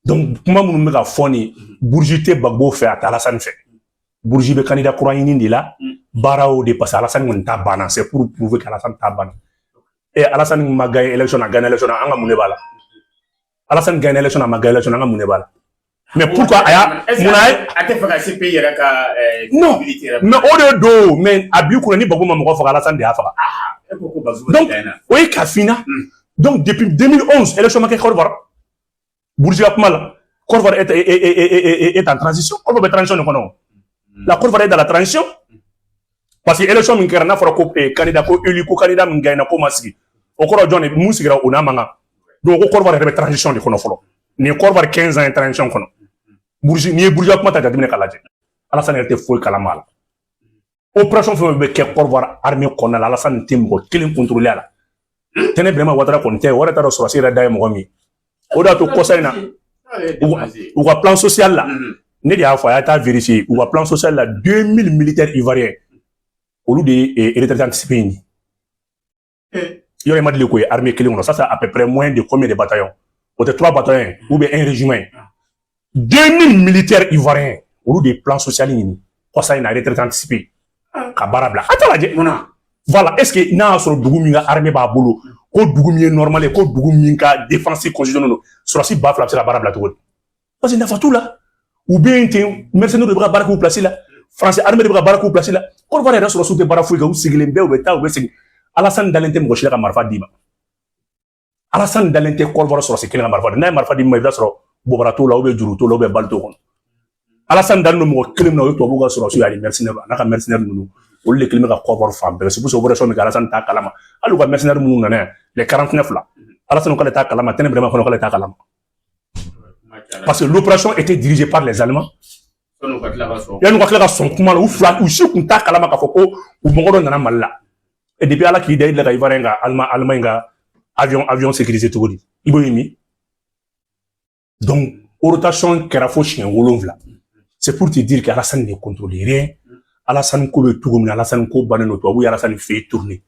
Donc kuma minnu bɛ ka fɔ nin, Bourgi tɛ Gbagbo fɛ, a tɛ Alassane fɛ. Bourgi bɛ candidat kura ɲini de la. Baara o de, parce que Alassane kɔni ta banna. C'est pour prouver que Alassane ta banna. Et Alassane ma gagné élection na, gagné élection na, an ka mun de b'a la? Alassane gagné élection na, ma gagné élection na, an ka mun de b'a la? Mais pourquoi a y'a mun na ye? A tɛ fɛ ka CPI yɛrɛ ka Non. visibilité yɛrɛ. Mais o de don, mais a b'i kunna ni Gbagbo ma mɔgɔ faga, Alassane de y'a faga. E ko ko Bazoum Donc, de gagné. o ye k'a f'i ɲɛna. Donc depuis 2011, élection ma kɛ Côte d'Ivoire. Bourgi ka kuma la, Côte d'Ivoire est en transition. Côte d'Ivoire bɛ transition de kɔnɔ. La Côte d'Ivoire est dans la transition. Parce que élection min kɛra, n'a fɔra ko candidat ko élu, ko candidat min gagné ko ma sigi. O kɔrɔ jɔn de mun sigira o n'a man kan. Donc ko Côte d'Ivoire yɛrɛ bɛ transition de kɔnɔ fɔlɔ. Nin ye Côte d'Ivoire 15 ans ye transition kɔnɔ. Bourgi, n'i ye Bourgi ka kuma ta jateminɛ k'a lajɛ, Alassane yɛrɛ tɛ foyi kalama a la. Opération fɛn fɛn bɛ kɛ Côte d'Ivoire armée kɔnɔna la, Alassane tɛ mɔgɔ kelen contrôler a la. Tɛnɛ Birama Ouattara kɔni tɛ, o yɛrɛ t'a dɔn sɔrɔsi yɛrɛ da ye mɔgɔ min ye. O de y'a to kɔsa in na, u ka plan social la, ne de y'a fɔ a y'a taa vérifier, u ka plan social la, 2000 militaires ivoiriens, olu de ye retraite anticipée ɲini. Yɔrɔ i ma deli k'o ye armée kelen kɔnɔ. Ça, c'est à peu près moins de combien de bataillons? O tɛ trois bataillons ou bien un régiment ye. 2000 militaires ivoiriens, olu de ye plan social ɲini kɔsa in na, retraite anticipée, ka baara bila. A t'a lajɛ. Munna? Voilà, est ce que n'a y'a sɔrɔ dugu min ka armée b'a bolo, ko dugu min ye normal ye, ko dugu min ka défense constitutionnelle don, sɔrɔsi 2000 bɛ se ka baara bila cogo di? Parce que nafa t'u la. U bɛ yen ten, mercenaires de bɛ ka baara k'u place la, français armée de bɛ ka baara k'u place la. Côte d'Ivoire yɛrɛ sɔrɔsiw tɛ baara foyi kɛ, u sigilen bɛɛ, u bɛ taa, u bɛ segin. Alassane dalen tɛ mɔgɔ si la ka marifa d'i ma. Alassane dalen tɛ Côte d'Ivoire sɔrɔsi kelen ka marifa di. N'a ye marifa d'i ma, i bɛ taa sɔrɔ bobara t'o la, ou bien juru t'o la, ou bien bali t'o kɔnɔ. Alassane dalen don mɔgɔ kelen min na, o ye tubabuw ka sɔrɔsiw ye, ani mercenaires, a n'a ka mercenaires ninnu, olu de kelen bɛ ka Côte d'Ivoire fan bɛɛ. C'est pour ça opération min kɛ, Alassane t'a kalama. Hali u ka mercenaires minnu nana yan, les 49 là, Alassane k'ale t'a kalama, Tɛnɛ Birama fana k'ale t'a kalama. Parce que l'opération était dirigée par les Allemands. Sɔnni ka tila ka sɔn. Yanni u ka tila ka sɔn kuma la, u fila u si kun t'a kalama k'a fɔ ko u mɔgɔ dɔ nana Mali la. Et depuis Ala k'i da i la ka Ivoirien ka Allemagne ka avion sécuriser cogo di? I b'o ye min? Donc rotation kɛra fo siɲɛ 7. C'est pour te dire que Alassane ne contrôle rien. Alassane ko bɛ cogo min na, Alassane ko bannen don, tubabu ye Alassane fait tourner.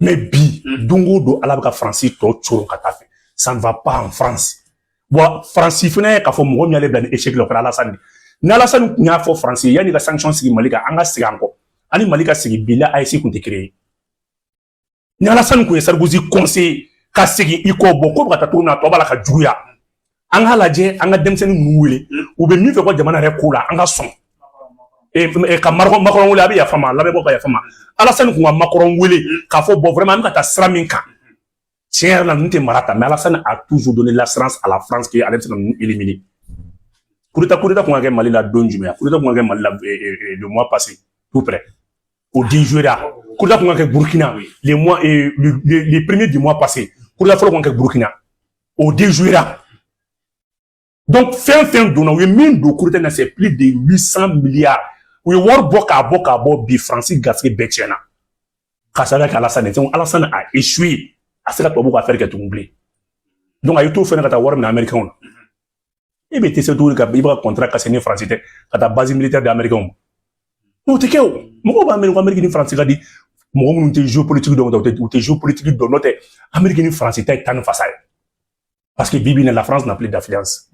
Mais bi, don o don Ala bɛ ka Faransi tɔ coron ka taa fɛ. Ça ne va pas en France. Wa Faransi fana ye k'a fɔ mɔgɔ min y'ale bila ni échec la, o kɛra Alassane de. Ni Alassane tun y'a fɔ Faransi ye, yanni ka sanction sigi Mali kan, an ka segin an kɔ, ani Mali ka sigi bi la, AES tun tɛ créé. Ni Alassane tun ye Sarkozy conseiller ka segin i kɔ, bɔ ko bɛ ka taa cogo min na, a tɔ b'a la ka juguya, an k'a lajɛ, an ka denmisɛnnin ninnu wele, u bɛ min fɛ ko jamana yɛrɛ ko la, an ka sɔn ka Macron wele. A bɛ yafa ma, lamɛnbagaw ka yafa ma. Alassane kun ka Macron wele k'a fɔ: bon, vraiment, an bɛ ka taa sira min kan, tiɲɛ yɛrɛ la, ninnu tɛ mara ta. Mais Alassane a toujours donné l'assurance à la France que ale bɛ se ka ninnu éliminer. Coup d'état kun ka kɛ Mali la don jumɛn? Coup d'état kun ka kɛ Mali la le mois passé, tout près, au 10 juillet. Coup d'état kun ka kɛ Burkina les mois les premiers du mois passé. Coup d'état fɔlɔ kun ka kɛ Burkina au 10 juillet. Donc fɛn fɛn donna, u ye min don coup d'état na, c'est plus de 800 milliards. U ye wari bɔ k'a bɔ k'a bɔ. Bi Faransi garisɛgɛ bɛɛ tiɲɛna k'a sababu kɛ Alassane ye. Donc Alassane a échoué, a se ka tubabuw ka affaire kɛ tugun bilen. Donc a y'i t'o fɛnɛ ka taa wari minɛ Américains na. E bɛ tɛ se cogo di ka i bɛ ka contrat casser ni Faransi tɛ, ka taa base militaire di Américains ma? N'o tɛ kɛ o. Mɔgɔw b'a miiri ko Amérique ni Faransi ka di. Mɔgɔ minnu tɛ géopolitique dɔn, u tɛ géopolitique dɔn. N'o tɛ, Amérique ni Faransi ta ye tan ni fasa ye, parce que bi bi in na, la France n'a plus d'influence.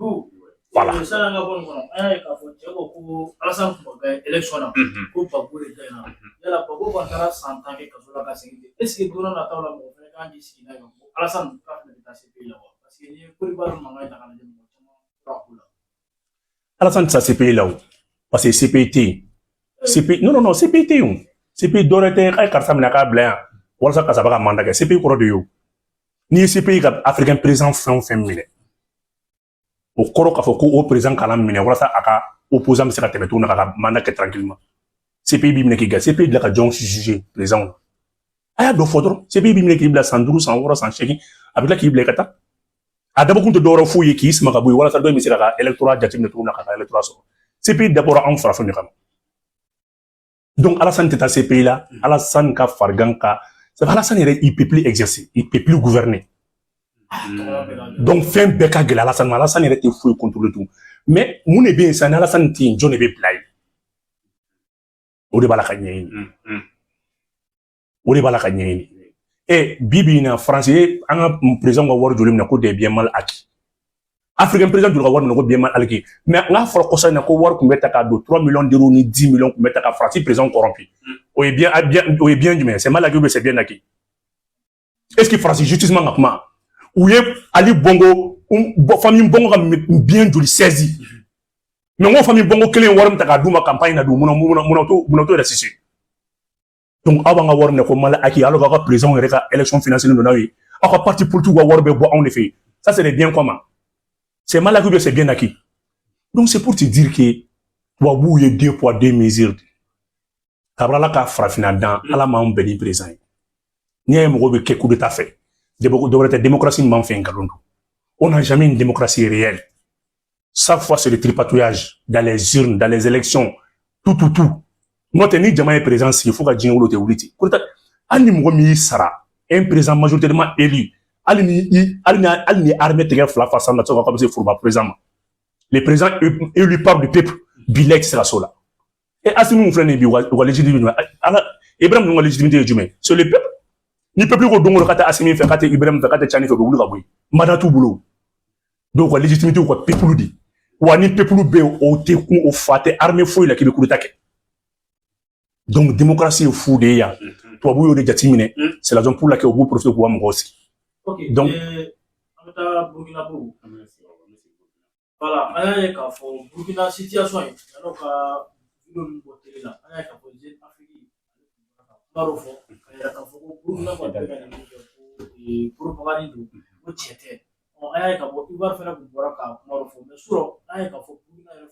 Voilà. Sani an ka bɔ nin kɔnɔ, an y'a ye k'a fɔ cɛ ko ko Alassane tun ma gagné élection na, ko Gbagbo de gagnera. Yala Gbagbo kɔni taara san 10 kɛ kaso la ka segin ten, est ce que don n'a nataw la, mɔgɔ fɛnɛ kan k'i sigi n'a ye ko Alassane k'a fɛnɛ bɛ taa CPI la wa? Parce que n'i ye Côte d'Ivoire mankan ta k'a lajɛ, mɔgɔ caman tora ko la. Alassane tɛ taa CPI la o, parce que CPI tɛ yen. CPI, non, non, non, CPI tɛ yen o. CPI dɔwɛrɛ tɛ k'a ye karisa minɛ k'a bila yan walasa karisa bɛ ka mandat kɛ. CPI kɔrɔ de ye o. N'i ye CPI ka africain président fɛn o fɛn minɛ, o kɔrɔ k'a fɔ ko o président kana minɛ walasa a ka opposant bɛ se ka tɛmɛ cogo min na k'a ka mandat kɛ tranquillement. CPI b'i minɛ k'i gɛn. CPI bila ka jɔn juger président na? A y'a dɔ fɔ dɔrɔn. CPI b'i minɛ k'i bila san 5, san 6, san 8, a bɛ tila k'i bila i ka taa. A dabɔkun tɛ dɔwɛrɛ foyi ye k'i sama ka bɔ yen walasa dɔ in bɛ se k'a ka électorat jateminɛ cogo min na, k'a ka électorat sɔrɔ. CPI dabɔra anw farafin de kama. Donc Alassane tɛ taa CPI la. Alassane ka farigan ka, Alassane yɛrɛ, il peut plus exercer, il peut plus gouverner. Donc fɛn bɛɛ ka gɛlɛn Alassane ma. Alassane yɛrɛ tɛ foyi contrôler tugun. Mais mun de bɛ yen sisan? Ni Alassane tɛ yen, jɔn de bɛ bila yen? O de b'a la ka ɲɛɲini, o de b'a la ka ɲɛɲini. Ɛ, bi bi in na, France ye an ka président ka wari joli minɛ ko des biens mal acquis? Africain président joli ka wari minɛ ko bien mal acquis? Mais n k'a fɔra kɔsa in na ko wari tun bɛ ta k'a don, 3 millions d'euros ni 10 millions tun bɛ ta ka Faransi président corrompu. O ye bien bien, o ye bien jumɛn? C'est mal acquis ou bien c'est bien acquis? Est ce que Faransi justice man ka kuma? U ye Ali Bongo, famille Bongo ka bien joli saisi? Mais n ko famille Bongo kelen ye wari min ta k'a d'u ma campagne na dun, munna t'o yɛrɛ sisi? Donc aw b'an ka wari minɛ ko mal acquis, alors k'aw ka président yɛrɛ ka élection financée don n'aw ye, aw ka parti politique ka wari bɛ bɔ anw de fɛ yen. Ça, c'est des biens communs. C'est mal acquis ou bien c'est bien acquis? Donc c'est pour te dire que tubabuw ye deux poids deux mesures de. Kabini Ala ka farafinna dan, Ala m'anw bɛn ni président ye. N'i y'a ye mɔgɔw bɛ kɛ coup d'état fɛ, dɔwɛrɛ tɛ, démocratie min b'an fɛ yen, nkalon don. On n'a jamais une démocratie réelle. Chaque fois, c'est le tripatouillage dans les urnes, dans les élections, tout, tout, tout. N'o tɛ, ni jama ye président sigi fo ka diɲɛ wolo, tɛ wuli ten. Coup d'état, hali ni mɔgɔ min y'i sara, un président majoritairement élu, hali ni armée tigɛ fila fa san na, tɛ se ka bɛ se foroba président ma. Les présidents élus par le peuple, bilahi, tɛ se ka s'o la. E Assimi mun filɛ nin ye bi, u ka légitimité jumɛn? Ala, Ibrahim ninnu ka légitimité ye jumɛn? C'est le peuple. Ni peuple ko don o don k'a tɛ Assimi fɛ, k'a tɛ Ibrahim fɛ, k'a tɛ Tiani fɛ, u bɛ wuli ka bɔ yen. Mandat t'u bolo. Donc u ka légitimité, u ka peuple de. Wa ni peuple bɛ yen, o tɛ kun, o fa tɛ armée foyi la k'i bɛ coup d'état kɛ. Donc démocratie ye fu de ye yan. Tubabu y'o de jateminɛ. C'est la raison pour laquelle u b'u profiter k'u ka mɔgɔw sigi. Ok. Donc an bɛ taa Burkina. Voilà, an y'a ye k'a fɔ Burkina situation ye, yan'o ka vidéo min bɔ télé la, an y'a ye k'a fɔ Jeune Afrique kuma dɔ fɔ ka yira k'a fɔ ko Burkina kɔni bɛ ka nin min kɛ, ko propagande don, ko tiɲɛ tɛ. Ɔ, an y'a ye k'a fɔ Ivoire fana tun bɔra ka kuma dɔ fɔ, mais surɔ an y'a ye k'a fɔ Burkina yɛrɛ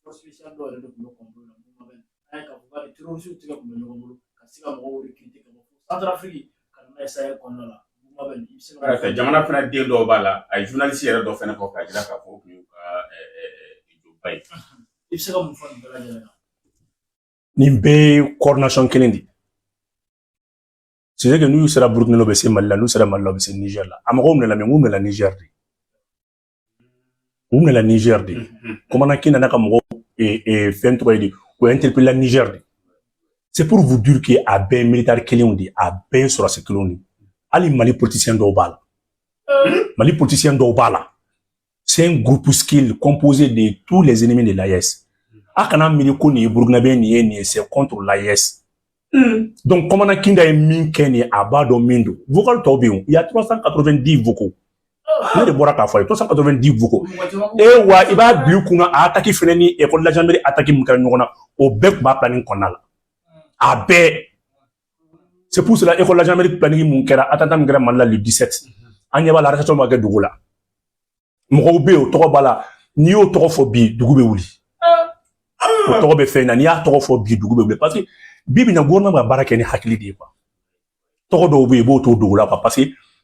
force spéciale dɔw yɛrɛ de tun bɛ complot la. Mun ma bɛn, an y'a ye k'a fɔ k'ale terroriste tigɛ tun bɛ ɲɔgɔn bolo ka se ka mɔgɔw recruter ka bɔ Centrafrique ka na n'a ye Sahel kɔnɔna la. Mun ma bɛn, i bɛ se ka Jamana fana den dɔw b'a la, a ye journaliste yɛrɛ dɔ fana fɔ k'a jira k'a fɔ o tun y'u ka jɔba ye. I bɛ se ka mun fɔ nin bɛɛ lajɛlen na? Nin bɛɛ ye coordination kelen de. C'est que n'u sera Burkina, u bɛ se Mali la, n'u sera Mali la, u bɛ se Niger la. A mɔgɔw minɛla min, u minɛla Niger de. U minɛla Niger de. Commandant Kin nana ka mɔgɔw fɛn tɔgɔ ye di, o interpellé la Niger de. C'est pour vous dire que a bɛɛ ye militaire kelenw de, a bɛɛ ye sɔrɔdasi kelenw de. Hali Mali politicien dɔw b'a la. Mali politicien dɔw b'a la. C'est un groupuscule composé de tous les ennemis de l'AES. A kana miiri ko nin ye Burkinabé, nin ye nin ye, c'est contre l'AES. Donc commandant Kinda ye min kɛ nin ye, a b'a dɔn min don. Vocal tɔw bɛ yen, il y a 390 vocaux. Ne de bɔra k'a fɔ a ye, 390 vocaux. E wa i b'a bila i kunna, a attaque fɛnɛ ni école de la gendarmerie attaque min kɛra ɲɔgɔn na, o bɛɛ tun b'a planning kɔnɔna la. A bɛɛ. C'est pour cela, école de la gendarmerie planning mun kɛra, attentat min kɛra Mali la le 17. An ɲɛ b'a la, arrestation b'a kɛ dugu la. Mɔgɔw bɛ yen, o tɔgɔ b'a la. N'i y'o tɔgɔ fɔ bi, dugu bɛ wuli. O tɔgɔ bɛ fɛn na, n'i y'a tɔgɔ fɔ bi, dugu bɛ wuli. Parce que bi bi in na, gouvernement bɛ ka baara kɛ ni hakili de ye quoi. Tɔgɔ dɔw bɛ yen, i b'o to dugu la quoi, parce que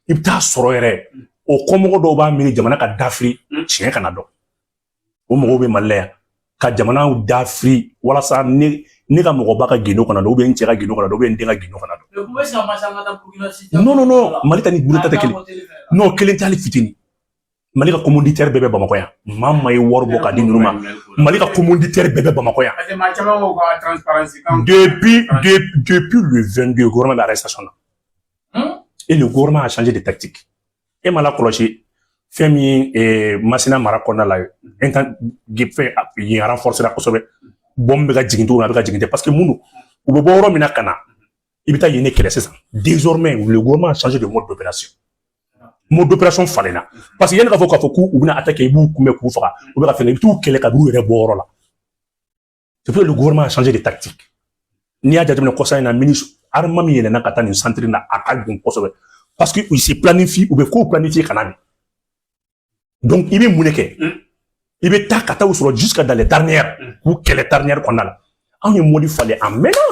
i bɛ taa sɔrɔ yɛrɛ, o kɔmɔgɔ dɔw b'a miiri jamana ka dafiri, tiɲɛ kana dɔn. O mɔgɔw bɛ Mali la yan ka jamana dafiri walasa ne ka mɔgɔba ka gindo kana dɔn, ou bien n cɛ ka gindo kana dɔn, ou bien n den ka gindo kana dɔn. Non, non, non, Mali ta ni Burukina ta tɛ kelen. Non, kelen tɛ hali fitinin. Mali ka commanditaire bɛɛ bɛ Bamakɔ yan. Maa maa ye wari bɔ ka di ninnu ma. Mali ka commanditaire bɛɛ bɛ Bamakɔ yan. Depuis le 22, gouvernement bɛ arrestation na. Et le gouvernement a changé de tactique. E ma la kɔlɔsi, fɛn min ye Masina mara kɔnɔna la, fɛn yen renforcer la kosɛbɛ. Bombe bɛ ka jigin cogo min na, a bɛ ka jigin ten, parce que mun don, u bɛ bɔ yɔrɔ min na ka na, i bɛ taa yen de kɛlɛ sisan. Désormais, le gouvernement a changé de mode d'opération. Mode d'opération falenna. Parce que yanni k'a fɔ k'u bɛna attaquer, i b'u kunbɛn k'u faga, u bɛ ka fɛn, i bɛ t'u kɛlɛ ka b'u yɛrɛ bɔ yɔrɔ la. C'est pour que le gouvernement a changé de tactique. N'i y'a jateminɛ kɔsa in na, ministre armement min yɛlɛnna ka taa nin centre in na, a ka bon kosɛbɛ. Parce que ils se planifient, u bɛ kow planifier ka na de. Donc i bɛ mun de kɛ? I bɛ taa ka taa u sɔrɔ jusqu'à dans les dernières, k'u kɛlɛ dernière kɔnɔna la. Anw ye mode falen a mɛnna.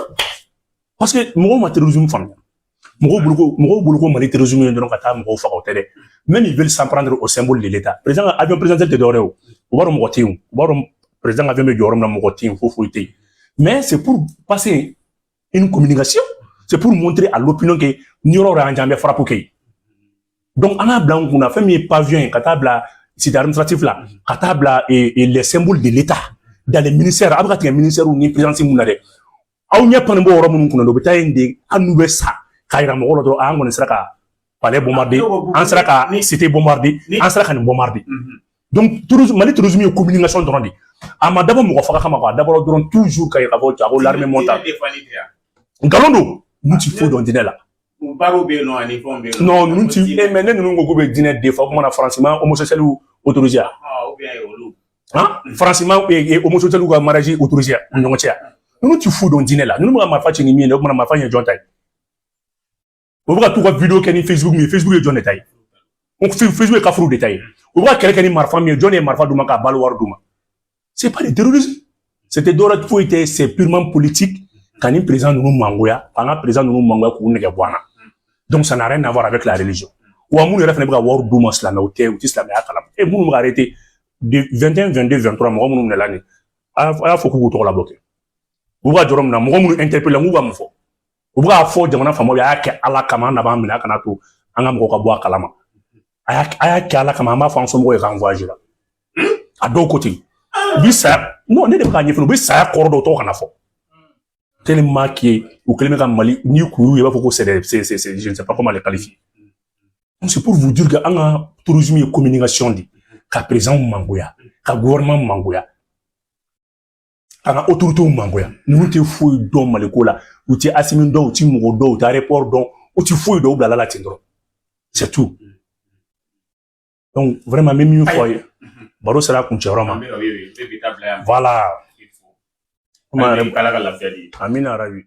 Parce que mɔgɔw ma terrorisme faamuya. Mɔgɔw bolo ko Mali terrorisme ye dɔrɔn ka taa mɔgɔw faga, o tɛ dɛ. Même ils veulent s'en prendre au symbole de l'État. Président ka avion présidentiel tɛ dɔwɛrɛ ye o. U b'a dɔn mɔgɔ tɛ yen. U b'a dɔn président ka avion bɛ jɔ yɔrɔ min na, mɔgɔ tɛ yen, foyi foyi tɛ yen. Mais c'est pour passer une communication. C'est pour montrer à l'opinion que ni yɔrɔ yɔrɔ y'an diya, an bɛ frappe kɛ yen. Donc an n'a bila an kunna, fɛn min ye pavillon ye, ka taa bila cité administratif la, ka taa bila les symboles de l'État dans les ministères, a bɛ ka tigɛ ministères ni présidence mun na dɛ. Aw ɲɛ pannen b'o yɔrɔ minnu kunna, u bɛ taa yen de, hali n'u bɛ sa, k'a yira mɔgɔw la dɔrɔn, an kɔni sera ka palais bombarder, an sera ka cité bombarder, an sera ka nin bombarder. Donc tourisme, Mali tourisme ye communication dɔrɔn de. A ma dabɔ mɔgɔ faga kama quoi, a dabɔra dɔrɔn toujours ka yira k'a fɔ ko l'armée monte. Nkalon don, ninnu ti foyi dɔn diinɛ la. Baaraw bɛ yen nɔ ani fɛnw bɛ yen. Non, ninnu ti, mais ne ninnu ko k'u bɛ diinɛ défend, o kumana Faransi ma homosexuel autorisé. Han, Faransi ma homosexuel ka mariage autorisé u ni ɲɔgɔn cɛ. Ninnu ti foyi dɔn diinɛ la. Ninnu bɛ ka marifa ci ni min ye, o kumana marifa ye jɔn ta ye? U bɛ ka t'u ka vidéo kɛ ni Facebook min ye, Facebook ye jɔn de ta ye? Facebook ye kafuru de ta ye. U bɛ ka kɛlɛ kɛ ni marifa min ye, jɔn de ye marifa d'u ma k'a balo wari d'u ma? C'est pas du terrorisme. C'était dɔwɛrɛ foyi tɛ, c'est purement politique, ka ni président ninnu mangoya, k'an ka président ninnu mangoya k'u nɛgɛ bɔ an na. Donc ça n'a rien à voir avec la religion. Wa minnu yɛrɛ fana bɛ ka wari d'u ma, silamɛw tɛ, u tɛ silamɛya kalama. E minnu bɛ ka arrêté de 21, 22, 23, mɔgɔ minnu minɛla nin, a y'a fɔ k'u k'u tɔgɔ labɔ kɛ. U bɛ ka jɔrɔ min na, mɔgɔ minnu interpellé, k'u ka mun fɔ? U bɛ k'a fɔ jamana faamaw ye, a y'a kɛ Ala kama, an na b'an minɛ, a kana to an ka mɔgɔw ka bɔ a kalama. A y'a kɛ Ala kama, an b'a fɔ an somɔgɔw ye k'an voyage la. A dɔw ko ten. U bɛ saya, non, ne de bɛ k'a ɲɛfɔ, u bɛ saya kɔrɔ dɔw tɔgɔ kana fɔ. Tellement que u kɛlen bɛ ka Mali n'i kun y'u ye, i b'a fɔ ko c'est, je ne sais pas comment les qualifier. Donc c'est pour vous dire que an ka tourisme ye communication de, ka président mangoya, ka gouvernement mangoya, ka ka autorités mangoya. Ninnu tɛ foyi dɔn Maliko la. U tɛ Asimi dɔn, u tɛ mɔgɔ dɔn, u tɛ aéroport dɔn, u tɛ foyi dɔn, u bilala la ten dɔrɔn. C'est tout. Donc vraiment, n bɛ min fɔ a ye, baro sera kuncɛyɔrɔ ma. Voilà. Ala ka lafiya di. Amina rabi.